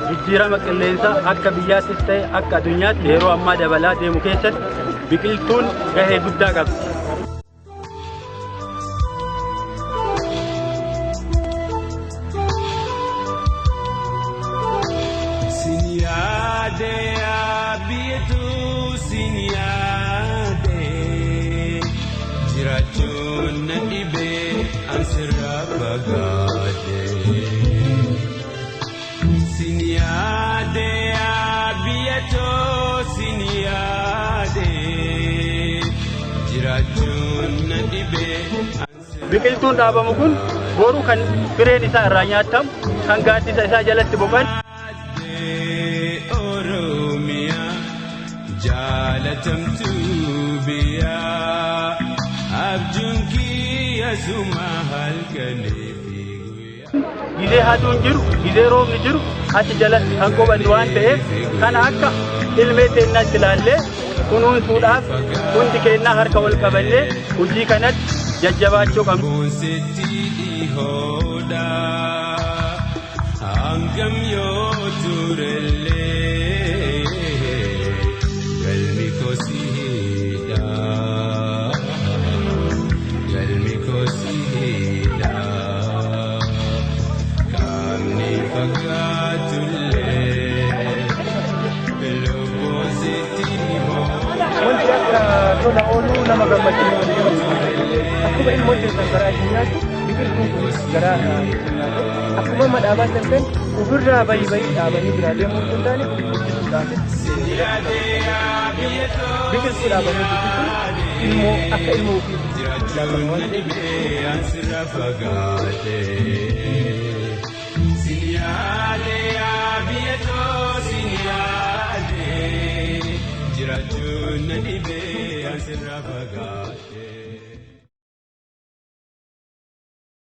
Jijjiirama qilleensaa akka biyyaattis ta'e akka addunyaatti yeroo ammaa dabalaa deemu keessatti biqiltuun gahee guddaa qabdi. Sin yaade abiyatu sin yaade jiraachuun na dhibee ansirraa fagaate. Sin yaade abiyatu sin yaade jiraachuun na dhibee. Biqiltuun dhaabamu kun boru kan fireen isaa irraa nyaatamu, kan gaaddisa isaa jalatti boqan. Oromiyaa jaalatamtuu biyyaa abjuun kiyya suma halkanii fi guyyaa. Gizee aduun jiru, gizee roobni jiru achi jalatti kan qubannu waan ta'eef kana akka ilmee teennaatti ilaallee kunuunsuudhaaf hundi keennaa harka wal qabannee hojii kanatti jajjabaachuu qabna. Boonsetti dhihoodha hangam yoo turellee galmi koo siidha galmi koo siidha qaamni fagaatullee lubbuun sitti dhihoodha. Wanti akka tola ooluu nama gammachiisu. Akkuma ilmoon teessan garaa isin nyaattu, biqiltuun kunis garaa isin nyaatu. Akkuma amma dhaabaa jirtan ofirraa bayi bayi dhaabanii biraa deemuu hin taane, guddisuudhaafis biqiltuu dhaabanii guddisuun ilmoo akka ilmoo ofii ilaalama waan ta'eef. Ansirra fagaate sin yaade abiyatoo sin yaade jiraachuun na dhibee ansirra fagaate.